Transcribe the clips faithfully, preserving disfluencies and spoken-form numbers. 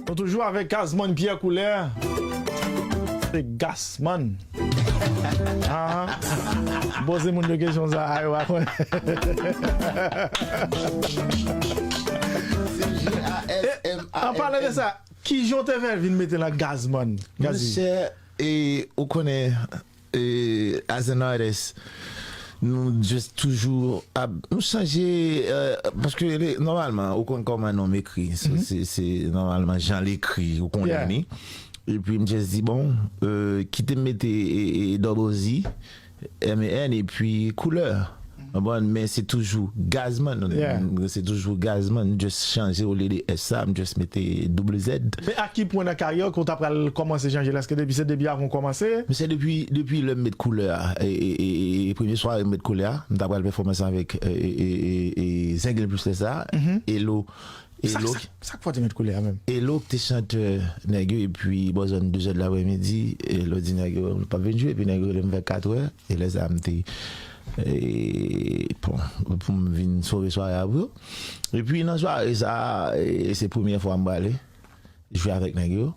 Nou toujou avèk Gazman Pierre Couleur. Se Gasman. Ah, poze moun yo kesyon sa a, yo pa konnen. An palan de sa, kijan w te fè vin mete nan Gazman, Gazi? Monchè, e, ou konnen, e, as an artist, nou just toujou ap, nou chanje, euh, paske li, nòmalman, ou konn kòman non m ekri. So, se, se nòmalman jan l ekri, ou konnen li. Epi m just di, bon, euh, kite m mete, e, e, double Z, M A N, epi Couleur. Konprann? Men se toujou Gazman. Se toujou Gazman. M just chanje olye de S sa, m just mete double Z. Men a ki pwen nan karyè ke w ta pral kòmanse chanje l? Èske depi se depi avan w kòmanse? Men se depi, depi lè m met Couleur a. E, e, e, e, premye sware m met Couleur a, m ta pral pèfòme ansanm avèk, e, e, e, e, e, Zenglen plis lè sa, Elo. Sa, Elo sa, ki sa k fè w te met Couleur a menm? Elo k te chantè nèg yo, epi bò zòn de zè de lapremidi, Elo di nèg yo, "Nou p ap vin jwe," epi nèg yo rele m vè katrè, e lè sa a m te, e, bon, pou m vin sove sware a pou yo. Epi nan sware sa a, e, se premyè fwa m prale jwe avèk nèg yo.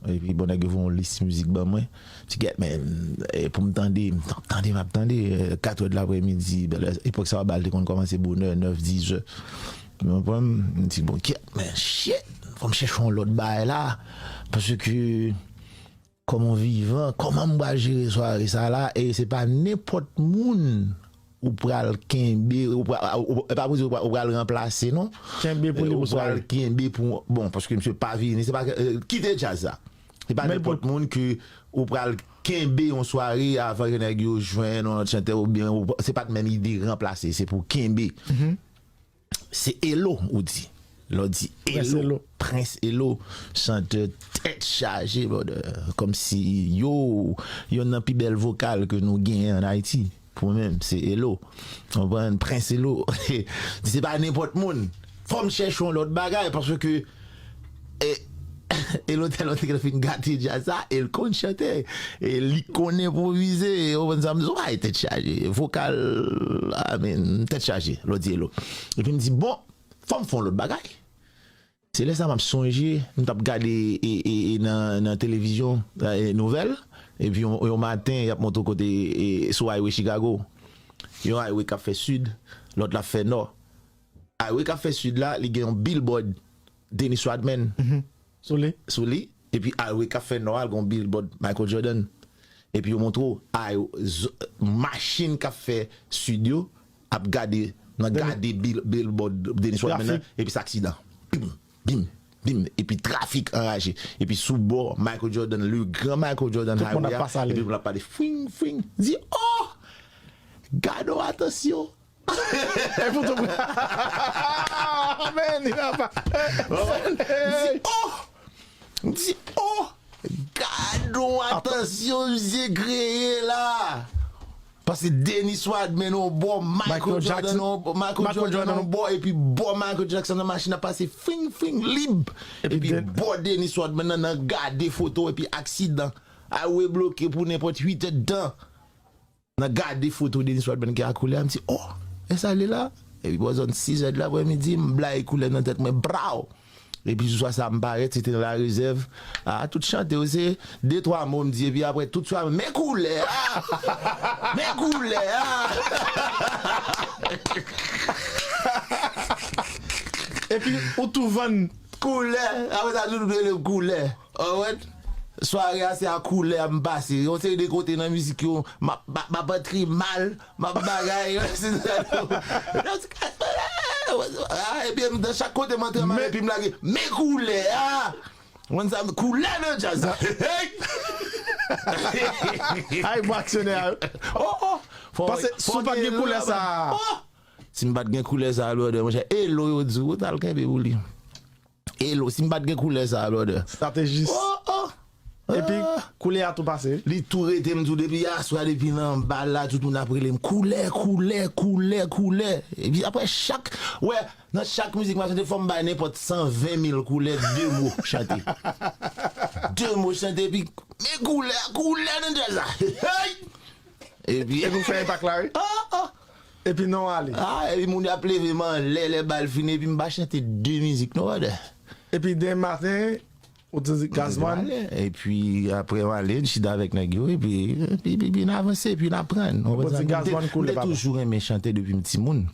Epi, bon, nèg yo voye yon lis mizik ban mwen. M di, "Gèt, men, e, pou m tande, m t ap tande, m ap tande, e, katrè de lapremidi, bèlè, epòk sa yo, bal te konn kòmanse bonè, nèf, dizè." Ou konprann? M di, "Bon, gèt, men, shit, fò m chèche yon lòt bagay la." Paske, kòman vivan, kòman m pral jere sware sa la, e se pa nenpòt moun ou pral kenbe, ou pral, ou, e pa pou di ou pral, ou pral ranplase, non. Kenbe pou li pou sware. Ou pral kenbe pou, bon, paske misye pa vini, se pa, e, kite djaz la. Se pa nenpòt moun ke ou pral kenbe yon sware avan ke nèg yo jwenn yon lòt chantè oubyen ou, se pa t menm ide ranplase, se pou kenbe. Se Elo, ou di. Lè w di Elo, Prens Elo, chantè tèt chaje, brother. Kòmsi, yo, yonn nan pi bèl vokal ke nou genyen ann Ayiti. Pou mwen menm, se Elo. Konprann? Prens Elo. Di se pa nenpòt moun. Fò m chèche yon lòt bagay, paske, e, Elo tèlman te fin gate djaz sa, e l konn chante, e li konn enpwovize, ou konprann sa m di w, ay, tèt chaje, vokal, I mean, tèt chaje, lè w di Elo. Epi m di, bon, fò m fè yon lòt bagay. Se lè sa m ap sonje, m t ap gade, e, e, e, nan, nan televizyon, e, nouvèl, epi yon, yon maten, y ap montre w kote, e, sou highway Chicago. Yon highway k ap fè sid, lòt la ap fè nò. Highway k ap fè sid la, li gen yon billboard Dennis Rodman sou li. Sou li. Epi highway k ap fè nò a, l gen yon billboard Michael Jordan. Epi yo montre w, ay, z-, machin k ap fè sid yo ap gade, nan gade bil-, billboard Dennis Rodman nan, epi se aksidan. Bim, bim, bim. Epi trafik anraje. Epi sou bò Michael Jordan, le grand Michael Jordan highway a, epi moun ap pale fwing, fwing. Di, oh! Gade yon atansyon! E poutan, men, li pa. M di, oh! M di, oh! Gade yon atansyon misye kreye la! Pase Dennis Rodman yon bò, Michael Jordan yon bò, Michael Jordan yon bò, epi bò Michael Jackson nan machin ap pase fing, fing, lib. Epi bò Dennis Rodman nan, nan gade foto, epi aksidan. Highway bloke pou nenpòt uit èdtan. Nan gade foto Dennis Rodman ki a koulè a, m di, oh, e sa li la? Epi bò zòn sis èd lapremidi, m blayi koulè nan tèt mwen, braw! Epi sou swa sa, m parèt, se te nan larezèv. A, tout chante yo, se de twa mo m di, epi apre, tout swa, men koulè a! Men koulè a! Epi, ou tou vann. Koulè! Apre sa, tout rele m koulè. Ou konprann? Sware a se a koulè a m pase. Yon seri de kote nan mizik yo, m ap, m ap, m ap antre mal, m ap bagay. Ah, ebyen, nan chak kote m antre mal, epi m lage, men koulè a! Ou konn sa, koulè nan djaz la. Hey! Ay, bon aksyonè a. Oh, oh! Paske si w pa t gen koulè sa a. Oh! Si m pa t gen koulè sa a, brother, monchè, Elo yo di w, ou t al kenbe pou li. Elo, si m pa t gen koulè sa a, brother. Stratejis. Oh, oh. Epi, koulè a tou pase. Li tou rete, m di w, depi aswè, depi nan bal la, tout moun ap rele m, koulè, koulè, koulè, koulè. Epi apre chak, wè, nan chak mizik m ap chante, fò m bay nenpòt san ven mil koulè, de mo chante. De mo chante, epi, men koulè, koulè nan djaz la. Hey! Epi, epi w fè enpak la, wi. Ah, ah. Epi non ale. Ah, epi moun yo ap leve m anlè, lè bal fini, epi m pa chante de mizik, non, brother. Epi demen maten, Ou te di Gazman? Epi apre m ale, m chita avèk nèg yo, epi epi epi n avanse, epi n aprann. Ou konprann sa? M te toujou renmen chante depi m timoun.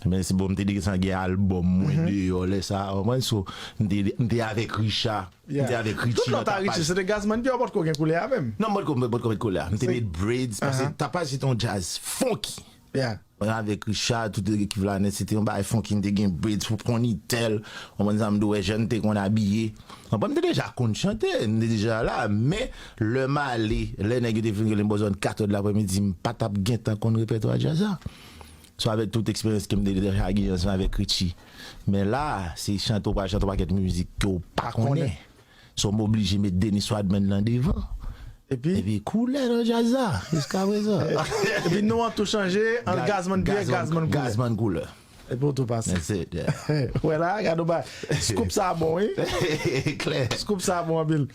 Men se bon, m te desann gen albòm mwen deyò lè sa a, ou konprann? So, m te, m te avèk Richard, m te avèk Richie nan Tapaj. Tout lòt a Richie, se te Gazman ki yo potko gen koulè a menm. Non, m potko, m potko met koulè a. M te met braids, paske Tapaj se te yon djaz funky. Mwen avèk Richard, tout ekip la nèt, se te yon bagay funky, m te gen braids pou ponytèl, ou konprann sa, m te wè jan n te konn abiye. Ou konprann, m te deja konn chante, m te deja la, men lè m ale, lè nèg yo te fin rele m bò zòn katòz lapremidi, m pa t ap gentan konn repètwa djaz la. So avèk tout eksperyans ke m te deja gen ansanm avèk Richie. Men la, se chante w pral chante yon pakèt mizik ke w pa konnen. So m oblije met Dennis Rodman nan devan. Epi? Epi koulè nan djaz la, jiska prezan. Epi non an tou chanje, an Gazman byen, Gazman koulè. Gazman koulè. Epi w tou pase. That's it, yeah. Wè la, gade w ba. Scoop sa bon, wi. Klè. Scoop sa bon anpil.